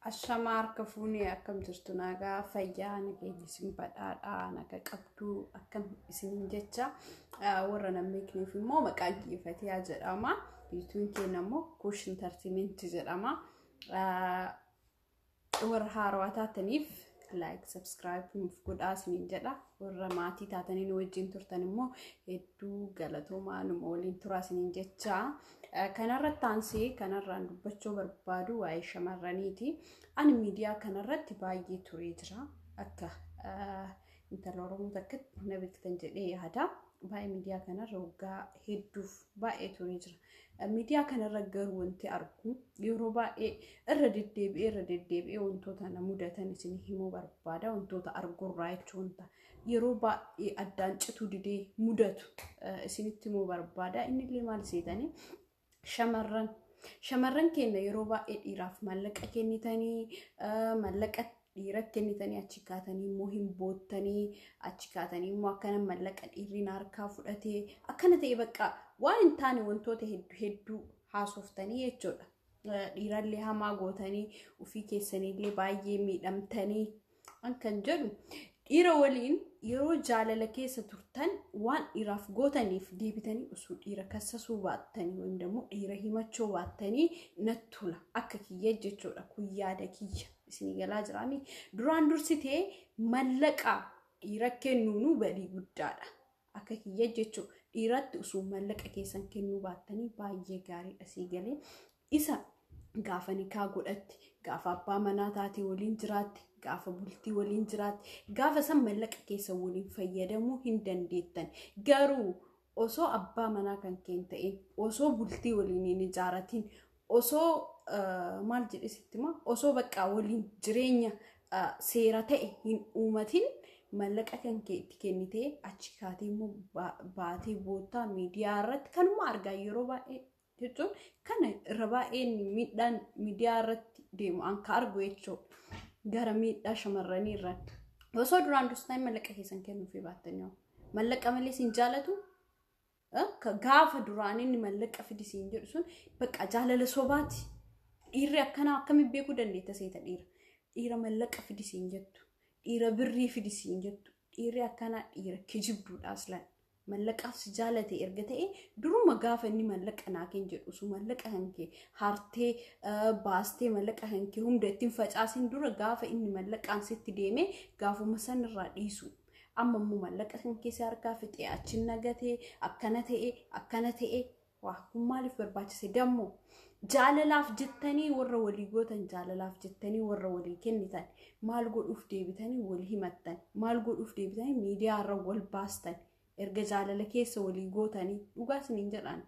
Ashamaa harka fuunee akkam jirtu? Nagaa fayyaa nageenya isin badhaadhaa naga qabduu akkam isiniin jecha. Warra nan beekneef immoo maqaan kiyya Fatiyaa jedhama. Yuutuun keenya immoo Kuush Intartiimenti jedhama. Warra haarawaa taataniif like, subscribe nuuf godhaa isiniin jedha. Warra maatii taatanii nu wajjin turtan immoo hedduu galatoomaa, numa waliin turaa isiniin jecha. Kanarratti aansee kanarraan dubbachuu barbaadu waa'ee shamarraniiti. Ani miidiyaa kanarratti baay'ee turee jira. Akka intala Oromoo takkatti na beektan jedhee yaada. Baay'ee miidiyaa kanarra waggaa hedduuf baay'ee turee jira. Miidiyaa kanarra garuu wanti argu yeroo baay'ee irra deddeebi'ee irra deddeebi'ee wantoota na mudatan isin himuu barbaada. Wantoota argurraa jechuun wanta yeroo baay'ee addaan cituu didee mudatu isinitti himuu barbaada. Innillee maal seetanii? Shamarran keenya yeroo baay'ee dhiiraaf maallaqa kennitanii, maallaqa dhiira kennitanii achi kaatanii immoo hin boottanii, achi kaatanii immoo akkana maallaqa dhiirri na harkaa fudhatee akkana ta'e, bakka waan hin taane wantoota hedduu hedduu haasoftanii jechuudha. Dhiirallee hamaa gootanii ofii keessaniillee baay'ee miidhamtanii. Kan jedhu, dhiira waliin yeroo jaalala keessa turtan waan dhiiraaf gootaniif deebitanii osoo dhiira kassasuu baattanii yookiin immoo dhiira himachuu baattanii natti tola akka kiyya jechuudha. Kun yaada kiyya isinii galaa jiraami. Duraan dursitee mallaqa dhiira kennuunuu badii guddaadha akka kiyya jechuudha. Dhiiratti osoo mallaqa keessan kennuu baattanii baay'ee gaariidha sii galee. Isa gaafa nikaa godhatti, gaafa abbaa manaa taate waliin jiraatte, gaafa bultii waliin jiraatte, gaafa san mallaqa keessa waliin fayyadamuu hin dandeettan. Garuu osoo abbaa manaa kan kee hin ta'in, osoo bultii waliin hin ijaaratin, osoo maal jedhe sitti hima, osoo bakka waliin jireenya seera ta'e hin uumatin mallaqa kan kee itti kennitee achi kaatee immoo baatee boottaa miidiyaa irratti kanuma argaa yeroo baay'ee jechuun kana irra baay'een miidhaan miidiyaa irratti deemu an ka argu jechuudha. Gara miidhaa shamarranii irratti. Osoo duraan dursitanii mallaqa keessan kennuufii baattanii, mallaqa malee siin jaalatu. Gaafa duraan inni mallaqa fidi siin jedhu sun bakka jaalala sobaati. Dhiirri akkanaa akkamiin beekuu dandeetta seeta dhiira? Dhiira mallaqa fidi siin jettu, dhiira birrii fidi siin jettu, dhiirri akkanaa dhiira kijibduudha aslan. Mallaqaaf si jaalate erga ta'e duruma gaafa inni mallaqa naa kenni jedhu sun mallaqa kan kee hartee baastee mallaqa kan kee hunda ittiin facaasin dura gaafa inni mallaqaan sitti deeme gaafuma sanirraa dhiisu. Amma immoo mallaqa kan keessa harkaa fixee achi nagatee akkana ta'e akkana ta'e, waa kun maaliif barbaachise dammoo? Jaalalaaf jettanii warra walii gootan, jaalalaaf jettanii warra walii kennitan, maal godhuuf deebitanii wal himattan? Maal godhuuf deebitanii miidiyaa irra wal baastan erga jaalala keessa walii gootanii? Dhugaa isiniin jedhaan.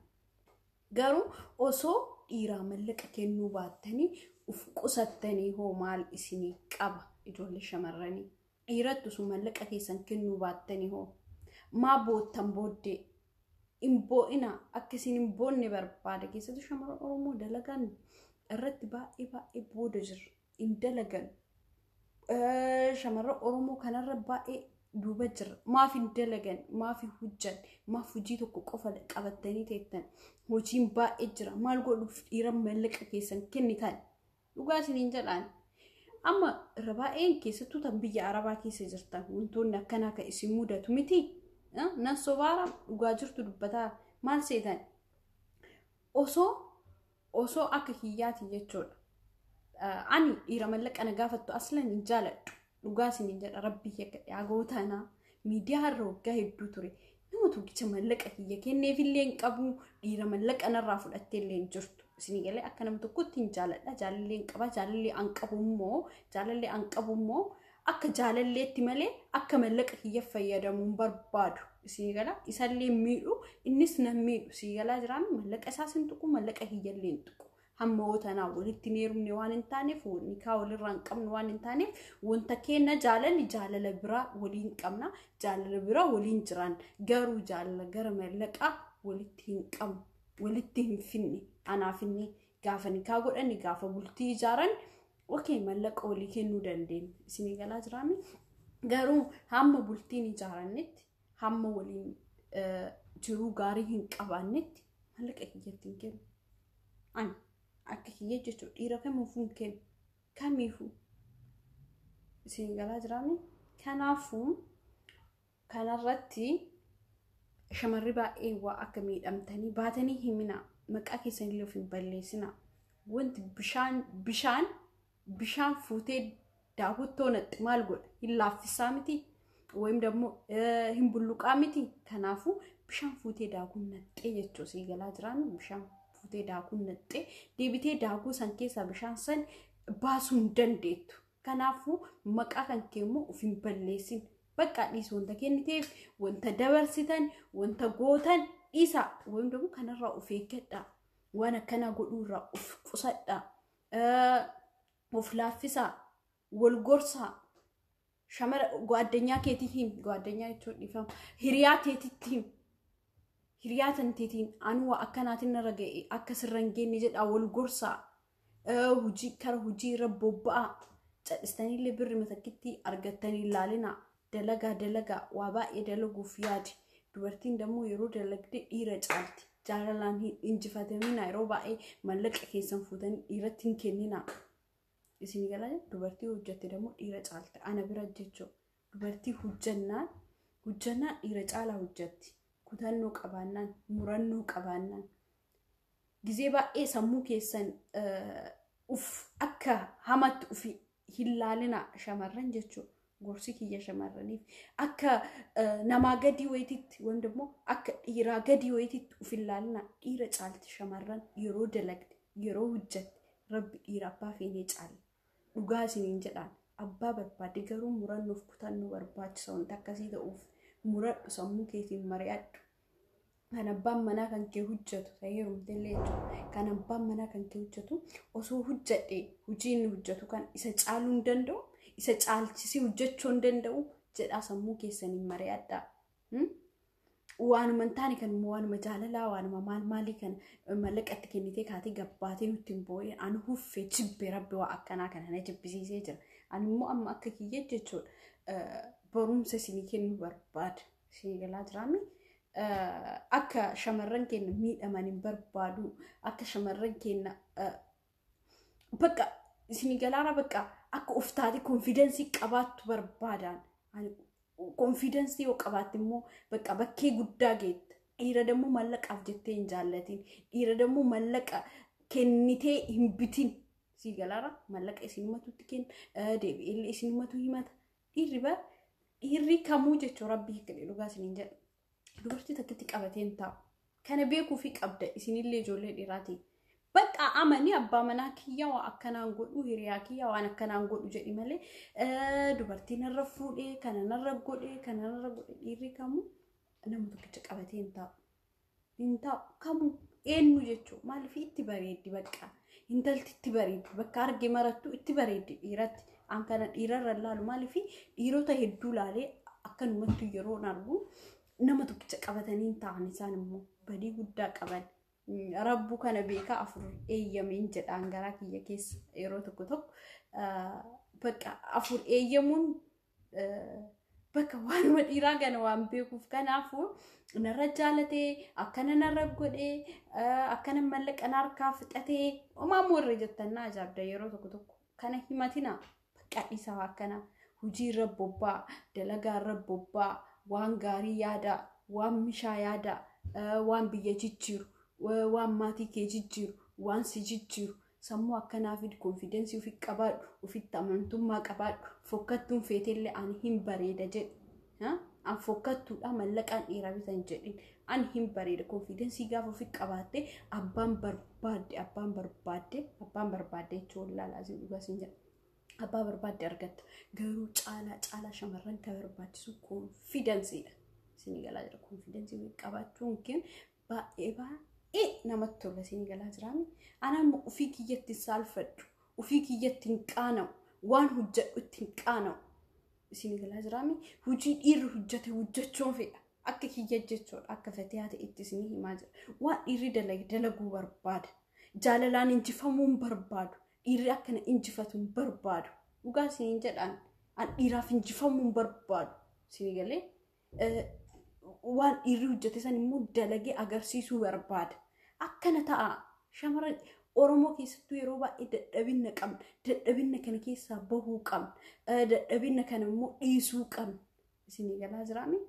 Garuu osoo dhiiraa mallaqa kennuu baattanii uf qusattanii hoo maal isinii qaba, ijoollee shamarranii? Dhiiratti osoo mallaqa keessan kennuu baattanii hoo maa boottan booddee? Hin boo'ina, akka isin hin boonne barbaada. Keessattuu shamarran Oromoo dalagaan irratti baay'ee baay'ee booda jira. Hin dalagan. Shamarran Oromoo kanarra baay'ee duuba jira. Maaf hin dalagan? Maaf hin hojjan? Maaf hojii tokko qofa qabattanii teettan? Hojiin baay'ee jira. Maal godhuuf dhiira mallaqa keessan kennitan? Dhugaa isiniin jedhaan. Amma irra baay'een keessattuu tan biyya Arabaa keessa jirtan wantoonni akkanaa kan isin mudatu miti. Nan sobaara? Dhugaa jirtu dubbataa. Maal seetan? Osoo akka kiyyaati jechuudha. Ani dhiira mallaqa na gaafattu aslan hin jaaladhu. Dhugaa isiniin jedha, rabbii yakka dhiyaagootana miidiyaa irra waggaa hedduu ture. Nama tokkicha mallaqa kiyya kenneefillee hin qabu, dhiira mallaqa narraa fudhattee illee hin jirtu. Isinii galee? Akka nama tokkotti hin jaaladha. Jaalallee hin qaba. Jaalallee an qabu immoo akka jaalalleetti malee akka mallaqa kiyya fayyadamuu hin barbaadu. Isinii gala? Isallee miidhu, innis na miidhu. Isinii galaa jiraan? Mallaqa isaas hin tuqu, mallaqa kiyyallee hin tuqu. Hamma hootanaa walitti hin heerumne waan hin taaneef, nikaa walirraa hin qabnu waan hin taaneef, wanta kenna jaalalli jaalala biraa waliin qabna, jaalala biraa waliin jiraan, garuu jaalala gara mallaqaa walitti hin qabnu, walitti hin finne. Anaaf inni gaafa nikaa godhanne, gaafa bultii ijaaran, okay, mallaqa walii kennuu dandeenya. Isinii galaa jiraami? Garuu hamma bultiin ijaarannetti, hamma waliin jiruu gaarii hin qabaannetti mallaqa kiyyatti hin kennu. Ani akka kiyya jechuudha, dhiira kamiifuu hin kennu. Kamiifuu isin galaa jiraami. Kanaafuu kanarratti shamarri baay'ee waa akka miidhamtanii baatanii himina, maqaa keessanillee of hin balleessina. Wanti bishaan fuutee daakuttoo naqxe maal godha? Hin laaffisaa miti? Wayim dammoo hin bulluqaa miti? Kanaafuu bishaan fuutee daakuun naqxee jechuu sii galaa jiraami. Bishaan fuutee daakuun naqxee deebitee daakuu san keessaa bishaan san baasuu hin dandeettu. Kanaafuu maqaa kan kee immoo of hin balleessin. Bakka dhiisi, wanta kenniteef, wanta dabarsitan, wanta gootan dhiisa. Wayim dammoo kanarraa of eeggadhaa. Waan akkanaa godhuurraa of qusadhaa. Of laaffisaa. Wal gorsaa. Shamara gwaaddanyaa keetii him. Gwaaddanyaa jechuun dhiifama. Hiriyaa teetitti him. Hiriyaa tanteetiin anuu waa akkanaatiin narra ga'e, akka sirra hin geenye jedhaa wal gorsaa. Hojii kara hojii irra bobba'aa. Cadhistaniillee birri matakkitti argattanii ilaalinaa. Dalagaa, dalagaa, waa baay'ee dalaguuf yaadi. Dubartiin dammoo yeroo dalagde dhiira caalti. Jaalalaan hin injifatamina, yeroo baay'ee mallaqa keessan fuutanii dhiiratti hin kenninaa. Isin galaa, dubartii hojjatte dammoo dhiira caalti. Ana bira jechuudha. Dubartii hojjannaan dhiira caalaa hojjatti. Kutannoo qabaannaan, murannoo qabaannaan. Gizee baay'ee sammuu keessan uf akka hamatti ufi hin laalina shamarran jechuudha. Gorsi kiyya shamarraniif akka namaa gadii wayititti wanti immoo akka dhiiraa gadii wayititti uf hin laalina. Dhiira caalti shamarran yeroo dalagde, yeroo hojjatte. Rabbi dhiira abbaa feenee caala. Dhugaa isiniin jedhaan, abbaa barbaade. Garuu murannoof kutannoo barbaachisa wanta akkasii ta'uuf. Muradhu, sammuu keetiin mari'adhu. Kan abbaan manaa kan kee hojjetu ta'ee heerumtellee jechuudha. Kan abbaan manaa kan kee hojjetu osoo hojjedhe, hojii inni hojjetu kan isa caaluu hin danda'u, isa caalchisee hojjechuu hin danda'u jedhaa sammuu keessaniin mari'adhaa. Waanuma hin taane kan immoo waanuma jaalalaa, waanuma maal maalii kan mallaqatti kennitee kaatee gabbaatee nutti hin boo'in. Ani huffee jibbe, rabbi waa akkanaa kana na jibbisiisee jira. Ani immoo amma akka kiyya jechuudha barumsa isinii kennuu barbaada. Isinii galaa jiraami. Akka shamarran keenya miidhaman hin barbaadu. Akka shamarran keenya bakka isinii galaara bakka akka of taate confidence qabaattu barbaadaan. Confidence yoo qabaatte immoo bakka bakkee guddaa geetta. Dhiira dammoo mallaqaaf jettee hin jaallatin. Dhiira dammoo mallaqa kennitee hin bitin. Sii galaara, mallaqa isinumatutti kenna, deebi'eellee isinumatu himata. Dhiirri bar dhiirri kamuu jechuun rabbi hiikadhe dhugaa isiniin jedha. Dubartii takkatti qabatee hin taa'u. Kana beekuufi qabda isinillee ijoollee dhiiraati. Bakka amanii abbaa manaa kiyya waa akkanaan godhu, hiriyaa kiyya waan akkanaan godhu jedhi malee, dubartii narra fuudhee, kana narra godhee, kana narra godhe, dhiirri kamuu nama tokkicha qabatee hin taa'u. Hin taa'u kamuu eenyu jechuun. Maaliif? Itti bareeddi, bakka intalti itti bareeddi, bakka arge marattu itti bareeddi dhiiratti. An kana dhiirarra ilaalu, maaliif? Dhiirota hedduu laalee akkanumatti yeroo argu nama tokkicha qabatanii hin taa'an. Isaan immoo badii guddaa qaban. Rabbuu kana beekaa, afur eeyyameen jedhaan garaa kiyya keessa. Yeroo tokko tokko bakka afur eeyyamuun bakka waanuma dhiiraa kana waan beekuuf. Kanaafuu narra jaalatee, akkana narra godhee, akkana mallaqa na harkaa fixatee homaa warra jettan na ajaa'ibda. Yeroo tokko tokko kana himatina, bakka dhiisaa akkana. Hojii irra bobbaa, dalagaa irra bobbaa, waan gaarii yaada, waan mishaa yaada, waan biyya jijjiiru, waan maatii kee jijjiiru, waan si jijjiiru sammuu akkanaa fi confidence ofii qabaadhu, ofitti amantummaa qabaadhu. Fokkattuun feetellee ani hin bareeda jedhu. An fokkattuudha, mallaqaan dhiiraa bitan jedhin, ani hin bareeda. Confidence gaafa ofii qabaatte abbaan barbaadde, abbaan barbaadde, abbaan barbaadde jechuun laalaa dhugaa siin jedha. Abbaa barbaadde argatta. Garuu caalaa caalaa shamarran kan barbaachisu confidencedha. Isinii galaa jira, confidence qabaachuun kee baay'ee baay'ee namatti tola. Isinii galaa jiraami. Ana immoo ofii kiyyatti saalfadhu, ofii kiyyatti hin qaana'u, waan hojjedhutti hin qaana'u. Isinii galaa jiraami. Hojii dhiirri hojjete hojjechuun fedha. Akka kiyya jechuudha, akka fatihaa ta'etti isinii himaa jira. Waan dhiirri dalage dalaguu barbaada. Jaalalaan injifamuu hin barbaadu. Dhiirri akkana injifatu hin barbaadu. Dhugaa isiniin jedhaan, an dhiiraaf injifamuu hin barbaadu. Isinii galee, waan dhiirri hojjete san immoo dalagee agarsiisuu barbaada. Akkana ta'a. Shamarran Oromoo keessattuu yeroo baay'ee dadhabina qabna. Dadhabina kana keessaa bahuu qabna. Dadhabina kana immoo dhiisuu qabna. Isinii galaa jiraami?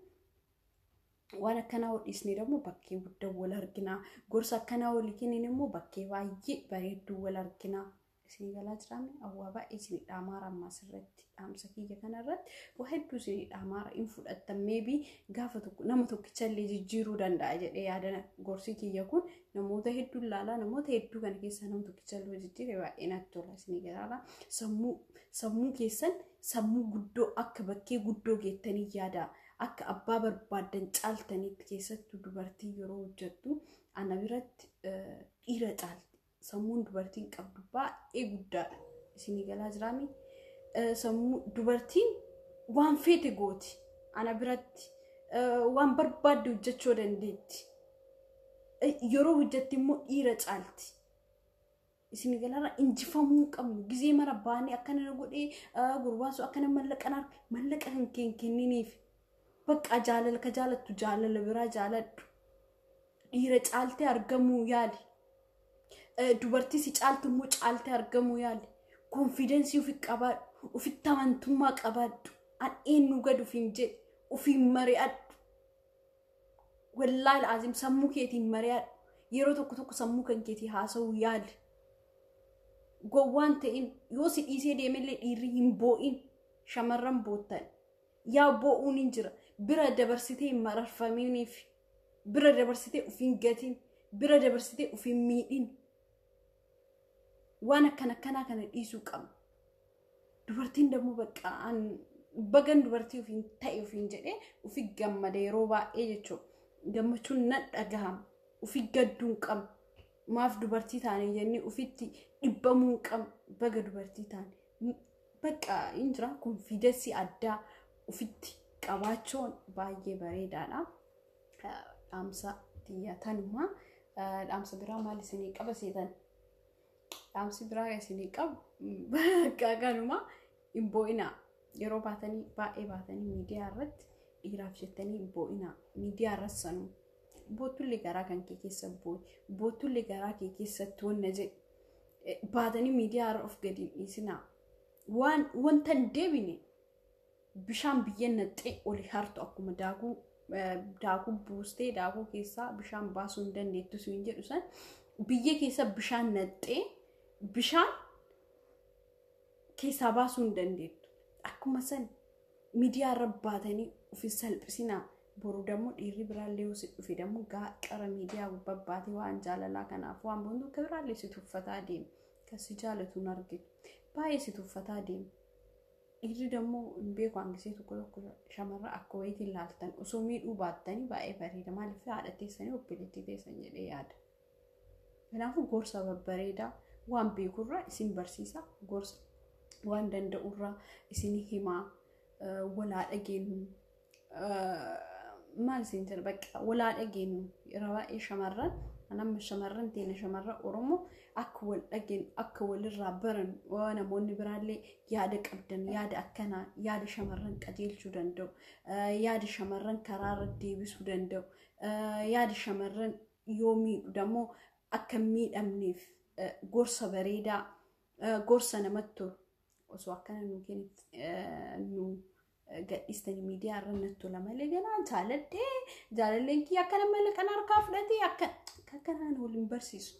Waan akkanaa wal dhiisnee immoo bakkee guddaa wal arginaa. Gorsa akkanaa walii kennin immoo bakkee baay'ee bareedduu wal arginaa. Isinii galaa jiraami? Awwaa baay'ee isinii dhaamaara ammaa asirratti dhaamsa kiyya kanarratti waa hedduu isinii dhaamaara hin fudhattan meebii gaafa tokko nama tokkicha illee jijjiiruu danda'a jedhee yaada gorsi kiyya kun namoota hedduu ilaalaa namoota hedduu kana keessaa nama tokkicha illee jijjiire baay'ee natti tola isinii galaala. Sammuu keessan sammuu guddoo akka bakkee guddoo geettanii yaadaa. Akka abbaa barbaaddan caaltanitti keessattuu dubartii yeroo hojjettu ana biratti dhiira caalti. Sammuun dubartiin qabdu baay'ee guddaadha. Isinii galaa jiraami? Sammuu dubartiin waan feete gooti. Ana biratti waan barbaadde hojjechuu dandeetti. Yeroo hojjette immoo dhiira caalti. Isinii galaarra injifamuu hin qabnu. Gizee mara baanee akkana na godhee gurbaan sun akkana mallaqa mallaqa kan kenniniif. Bakka jaalala ka jaalattu jaalala biraa jaaladhu. Dhiira caaltee argamuu yaali. Dubartii si caaltu immoo caaltee argamuu yaali. Confidence ofi qabaadhu. Ofitti amantummaa qabaadhu. An eenyu gad ofiin jedhi. Ofiin mari'adhu. Wallaahi azim sammuu keetiin mari'adhu. Yeroo tokko tokko sammuu kan keetii haasa'uu yaali. Gowwaan ta'in yoo si dhiisee deemellee dhiirri hin boo'in. Shamarran boottan. Yaa boo'uun hin jira. Bira dabarsitee hin mararfaminiif. Bira dabarsitee ofiin gatiin. Bira dabarsitee ofiin miidhin. Waan akkana akkanaa kana dhiisuu qabna. Dubartiin dammoo bakka bagan dubartii ofiin ta'e ofiin jedhee ofi gammada yeroo baay'ee jechuudha. Gammachuun nan dhagahama. Ofi gadduu hin qabnu. Maaf dubartii taane jennee ofitti dhibbamuu hin qabnu. Baga dubartii taane. Bakka hin jira confidence addaa ofitti qabaachuun baay'ee bareedaadha. Dhaamsa xiyyaa tanumaa. Dhaamsa biraa maal isinii qaba seetan? Dhaamsi biraa isinii qabu bakka kanuma hin boo'inaa. Yeroo baatanii baay'ee baatanii miidiyaa irratti dhiiraaf jettanii hin boo'inaa. Miidiyaa irratti sanuu. Boottullee garaa kan kee keessa boo'i. Boottullee garaa kee keessatti wanna jedhi. Baatanii miidiyaa irra of gadi hin dhiisinaa. Waan wanta hin deebine bishaan biyyeen naqxee oli hartu akkuma daakuu buustee daakuu keessaa bishaan baasuu hin dandeettu siin jedhu san biyyee keessa bishaan naqxee bishaan keessaa baasuu hin dandeettu. Akkuma san miidiyaa irra baatanii ofi salphisinaa. Boru dammoo dhiirri biraallee yoo si dhufe dammoo qara miidiyaa gubbaa baatee waan jaalalaa kanaaf waan boondu akka biraallee si tuffataa deema. Kan si jaalatu hin argitu. Baay'ee si tuffataa deema. Dhiirri dammoo hin beeku hangisee tokko tokko shamarra akka wayiitiin ilaaltan osoo miidhuu baattanii baay'ee bareeda. Maaliif haadha teessanii obboleettii teessan jedhee yaada. Kanaafuu gorsa babbareedaa waan beekurraa isin barsiisa. Gorsa waan danda'urraa isin himaa. Walaa dhageenyu. Maal isin jedha bakka walaa dhageenyu yeroo baay'ee shamarran nama shamarran teena shamarran Oromoo akka wal dhageenyu akka walirraa barannu namoonni biraallee yaada qabdan yaada akkanaa yaada shamarran qajeelchuu danda'u yaada shamarran karaarra deebisuu danda'u yaada shamarran yoo miidhu dammoo akka hin miidhamneef gorsa bareedaa gorsa namatti tolu osoo akkana nu gadhiistanii miidiyaa irra natti tola malee ganaa jaaladhee jaalalleen kiyya akkana malee kan harkaa fudhatee akka akkanaan wal hin barsiisu.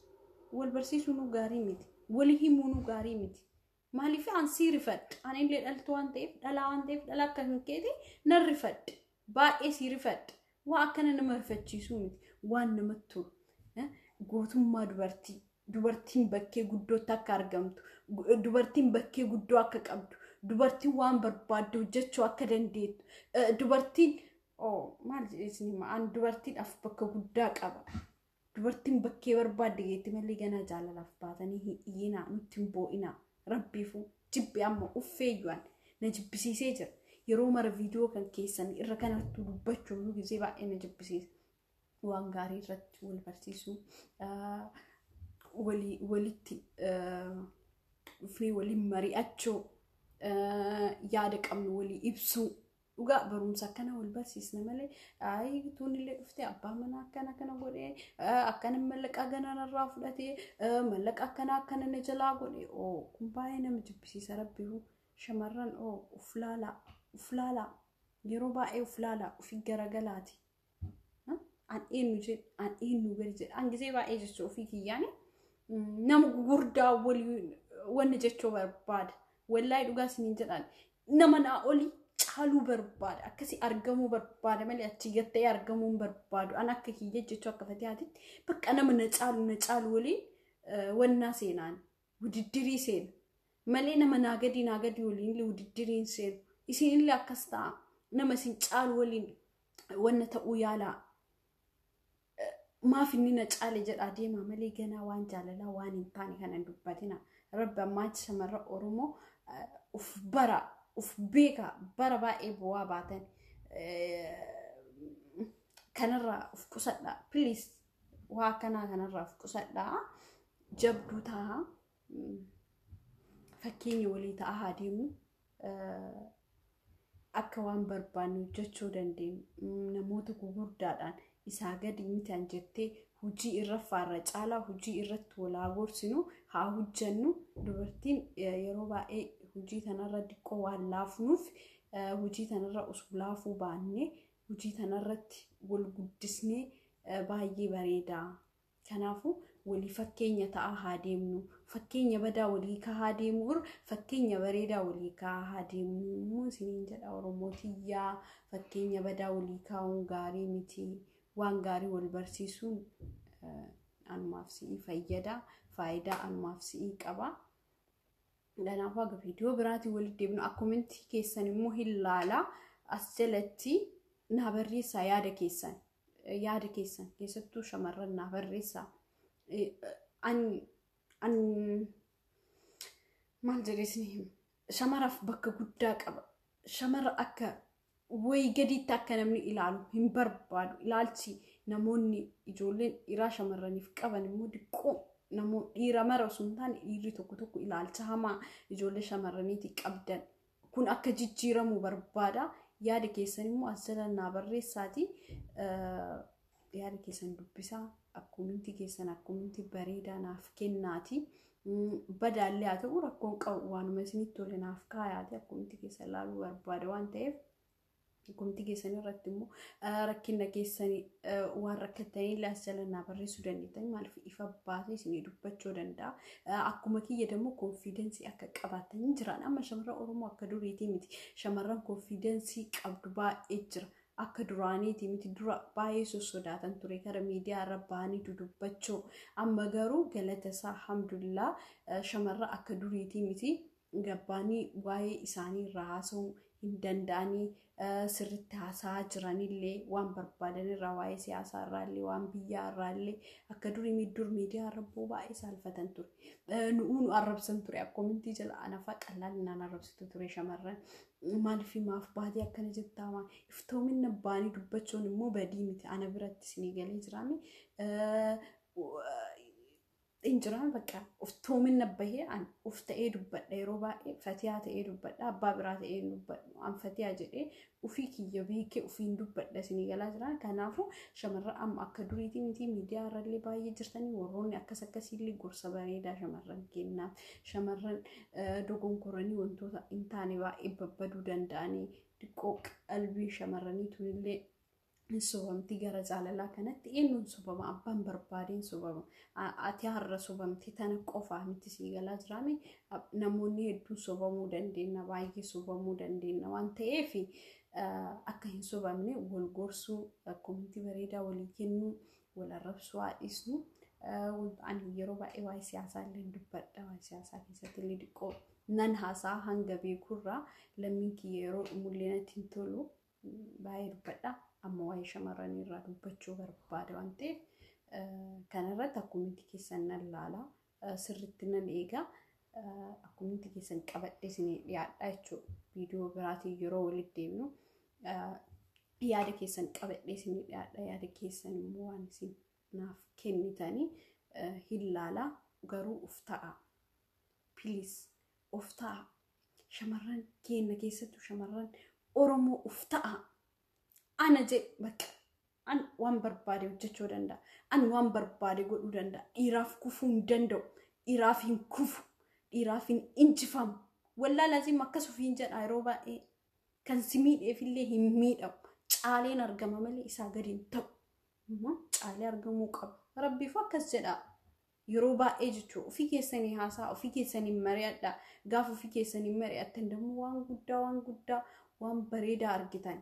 Wal barsiisuu nu gaarii miti. Wal himuu nu gaarii miti. Maaliif an sii rifadhe. Ani illee dhaltuu waan ta'eef dhalaa waan ta'eef dhala akka hin keeti nan rifadhe. Baay'ee sii rifadhe. Waan akkana nama rifachiisuu miti. Waan namatti tolu. Gootummaa dubartii. Dubartiin bakkee guddootti akka argamtu. Dubartiin bakkee guddoo akka qabdu. Dubartiin waan barbaadde hojjechuu akka dandeettu. Dubartiin maal jedhee isin hima an dubartiidhaaf bakka guddaa qaba. Dubartiin bakkee barbaadde geetti malee ganaa jaalalaaf baatanii hin iyyinaa nutti hin boo'inaa. Rabbiifuu jibbi amma uffeeyyuan na jibbisiisee jira. Yeroo mara viidiyoo kan keessan irra kanatti dubbachuu gisee baay'ee na jibbisiisa. Waan gaarii irratti wal barsiisuu walitti dhufnee waliin mari'achuu yaada qabnu walii ibsuu Dhugaa barumsa akkana wal barsiisna malee ayi tuunillee dhuftee abbaa manaa akkana akkana godhee akkana mallaqa ganarraa fudhatee mallaqa akkana akkana na jalaa godhee oo kun baay'ee nama jibbisiisa rabbiihu shamarran oo uf laalaa uf laalaa yeroo baay'ee uf laalaa ofii garagalaati. An eenyu jedhe an eenyu gadi jedhe an gisee baay'ee jechuu ofii kiyyaani nama gurguddaa walii wanni jechuu barbaada. Wallaahi dhugaa isiniin jedhaan nama naa olii caaluu barbaada akkasii argamuu barbaada malee achi gatta'ee argamuu hin barbaadu an akka kiyya jechuu akka fatihaatitti bakka nama na caalu na caalu waliin wannaa seenaan wudiddirii seena malee nama naa gadii naa gadii waliin illee wudiddiriin seenu isin illee akkas ta'a nama isin caalu waliin wanna ta'uu yaalaa maaf inni na caale jedhaa deemaa malee ganaa waan jaalalaa waan hin taane kana hin dubbatina rabbi ammaachi shamarra Oromoo uf bara uf beeka bara baay'ee bu'aa baatan kanarraa uf qusadhaa please waa akkanaa kanarraa uf qusadhaa jabduu ta'a fakkeenya walii ta'a haa deemu akka waan barbaannu hojjechuu dandeenyu namoota gugurdaadhaan isaa gadi mitan jettee hojii irra faarra caalaa hojii irratti walaa gorsinu haa hojjennu dubartiin yeroo baay'ee hojii tanarra diqqoo waan laafnuuf hojii tanarra osoo laafuu baannee hojii tanarratti wal guddisnee baay'ee bareeda. Kanaafuu walii fakkeenya ta'aa haa deemnu. Fakkeenya badaa walii kahaa deemuu irra fakkeenya bareedaa walii kahaa haa deemnu isiniin jedha Oromoo tiyyaa fakkeenya badaa walii kaa'uun gaarii miti. Waan gaarii wal barsiisuun anumaaf si'ii fayyada. Faayidaa anumaaf si'ii qaba. Kanaafuu haga viidiyoo biraatiin walitti deebinu akkuminti keessan immoo hin laala. As jalatti naa barreessaa yaada keessan. Yaada keessan keessattuu shamarran naa barreessaa. An maal jedhee isin hima shamaraaf bakka guddaa qaba. Shamara akka wayii gadiitti akka namni ilaalu hin barbaadu. Ilaalchi namoonni ijoolleen dhiiraa shamarraniif qaban immoo diqqoo namoo dhiira mara osoo hin taane dhiirri tokko tokko ilaalcha hamaa ijoollee shamarraniiti qabdan. Kun akka jijjiiramu barbaada. Yaada keessan immoo as jala naa barreessaati. Yaada keessan dubbisaa. Akkuminti keessan akkuminti bareedaa naaf kennaati. Badaallee haa ta'u rakkoon qabu waanuma isinitti tole naaf kaayaati. Akkuminti keessan laaluu barbaada waan ta'eef. Akkuminti keessan irratti immoo rakkina keessan waan rakkattanii illee as jala naa barreessuu dandeettan maaliif ifa baasee isinii dubbachuu danda'a. Akkuma kiyya immoo konfiidensii akka qabaatanii jiran amma shamarran Oromoo akka duriitii miti. Shamarran konfiidensii qabdu baay'ee jira. Akka duraaniitii miti dura baay'ee sossodaatan ture gara miidiyaa irra bahanii dudubbachuu. Amma garuu galata isaa alhamdulillah shamarran akka duriitii miti gabbaanii waa'ee isaanii irraa haasa'uu hin danda'anii sirriitti haasa'aa jiranillee waan barbaadan irraa waa'ee siyaasaa irraallee waan biyyaa irraallee akka durii dur miidiyaa irra boo baay'ee saalfatan ture. Nu'uu nu arrabsan ture akkomintii jala anafaa qallaan arrabsitu ture shamarran. Maaliif maaf baatee akkana jettaa maa iftoominna baanii dubbachuun immoo badii miti ana biratti isinii galee jiraame. Hin jiraan bakka iftoominna bahee an uf ta'ee dubbadha yeroo baay'ee fatiyaa ta'ee dubbadha abbaa biraa ta'ee dubbadhu an fatiyaa jedhee ufii kiyya beekee ufiin dubbadha isinii galaa jiraan kanaafuu shamarran amma akka duriitii miti miidiyaa irrallee baay'ee jirtanii warroonni akkas akkasiillee gorsa bareedaa shamarran kennaaf shamarran dogonkoranii wantoota hin taane baay'ee babbaduu danda'anii xiqqoo qalbii shamarranii tunillee sobamti gara jaalalaa kanatti eenyuun sobama abbaan barbaadeen sobama ati har'a sobamte tana qofaa miti sii galaa jiraame namoonni hedduun sobamuu dandeenya baay'ee sobamuu dandeenya waan ta'eef akka hin sobamne wal gorsuu akkuminti bareedaa walii kennuu wal arrabsuu haa dhiisnu ani yeroo baay'ee waa'ee siyaasaa illee dubbadha waa'ee siyaasaa keessatti illee xiqqoo nan haasaa hanga beekurraa lammiin kiyya yeroo dhumullee natti hin tolu baay'ee dubbadha. Amma waa'ee shamarranii irraa dubbachuu barbaada waan ta'eef kanarratti akkuminti keessan nan laala sirriitti nan eega akkuminti keessan qabadhee isinii dhiyaadha jechuudha. Viidiyoo biraatiin yeroo walitti deemnu yaada keessan qabadhee isinii dhiyaadha. Yaada keessan immoo waan isin naaf kennitanii hin laala garuu of ta'a. Please of ta'a. Shamarran keenya keessattuu shamarran Oromoo uf ta'a. Ana jedhe bakka an waan barbaade hojjechuu danda'a. An waan barbaade godhuu danda'a. Dhiiraaf kufuu hin danda'u. Dhiiraaf hin kufu. Dhiiraaf hin injifamu. Wallaa laziim akkas ofiin jedha yeroo baay'ee. Kan si miidheefillee hin miidhamu. Caaleen argama malee isaa gadi hin ta'u. Caalee argamuu qaba. Rabbiifuu akkas jedha. Yeroo baay'ee jechuudha. Ofii keessanii haasaa, ofii keessanii mari'adha. Gaafa ofii keessanii mari'attan immoo waan guddaa, waan guddaa, waan bareedaa argitan.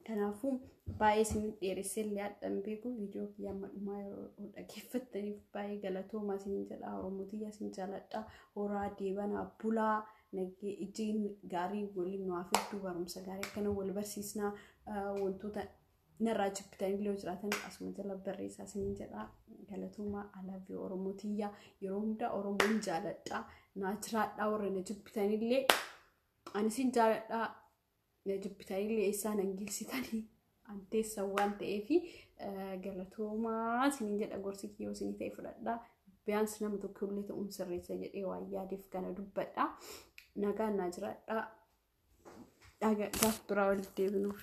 Kanaafuu baay'ee isin dheeressee illee hadhan beeku. Viidiyoo kiyya amma dhumaa yeroo dhaggeeffattaniif baay'ee galatoomaa isin jedha. Oromoo tiyya isin jaaladha. Horaa deebanaa bulaa nagee ijji gaarii waliin nu haa fiddu, barumsa gaarii akkana wal barsiisnaa, wantoota narraa jibbitanii illee jiraatan asuma jala barreessaa isin jedha. Galatoomaa, alaabbii Oromoo tiyya, yeroo hundaa Oromoon jaaladha. Naa jiraadhaa, warra na jibbitanillee ani isin jaaladha. Na jibbitanillee eessaan angeessitanii anteessan waan ta'eef galatoomaa isiniin jedha. Gorsi kiyyoo isinii ta'e fudhadhaa. Biyyaans nama tokko illee ta'uun sirreessa jedhee waan yaadeef kana dubbadha. Nagaan naa jiraadhaa. Gaaf biraa walitti deebinuuf.